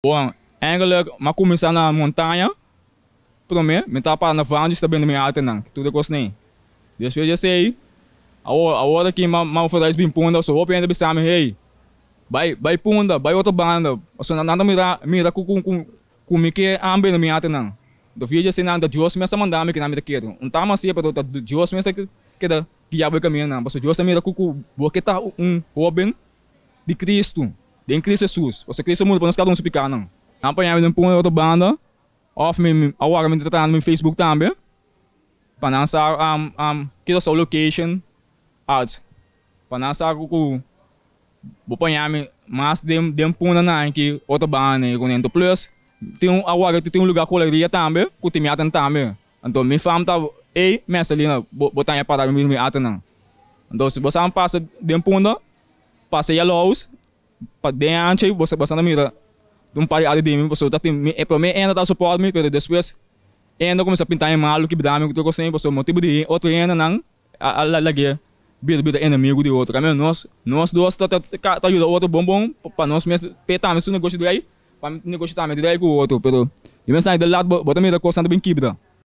Bon, eigenlijk m'a kuminsá na Montaña promé, mi ta para na Vandjes ta bende mi artenan, tur e kosnan. Despues di esei, awor awor aki m'a m'a verhuis bin Punda, so hopi hende bisa mi, hey, bai bai Punda, bai otro banda, pasobra nan ta mira mira ku ku ku ku mi ke an bende mi artenan. Anto via di esei nan ta Dios mes a manda mi kinan mi ta kere. Un ta mas pero ta Dios mes ta keda guia bo e kamindanan, pasobra Dios ta mira ku ku bo ke ta un hoben di Cristo, den Cristo Jesus, pasobra Cristo a muri pa nos kada un su picanan. Nan paña mi den pon e otro banda, of mi a wak mi ta trahando mi Facebook tambe, pa nan sa ki ta su location ads, pa nan sa ku ku bo paña mi mas den den punda nan ki otro banda ei ku nento. Plus tin un a wak tin un lugar koleria tambe ku tin mi atan tambe. Anto mi fam ta ey Mercelina bo bo taña para mi mi atan nan. Anto si bo sa pasa den punda. Pasa e yalous pa den anchi bo sa ta mira un par di ari di mi pasobra ta tin mi e prome hende ta support mi pero despues hende a cuminsa pinta mi malu kibra mi ku tur cos asin pasobra motibu di otro hendenan a lag'e bira bira enemigo di otro cambio nos nos dos ta ta yuda otro bon bon pa nos mes p'e tambe su negoshi drai pa mi negoshi tambe drai ku otro pero di mes nan di lat bo ta mira cosnan ta bin kibra.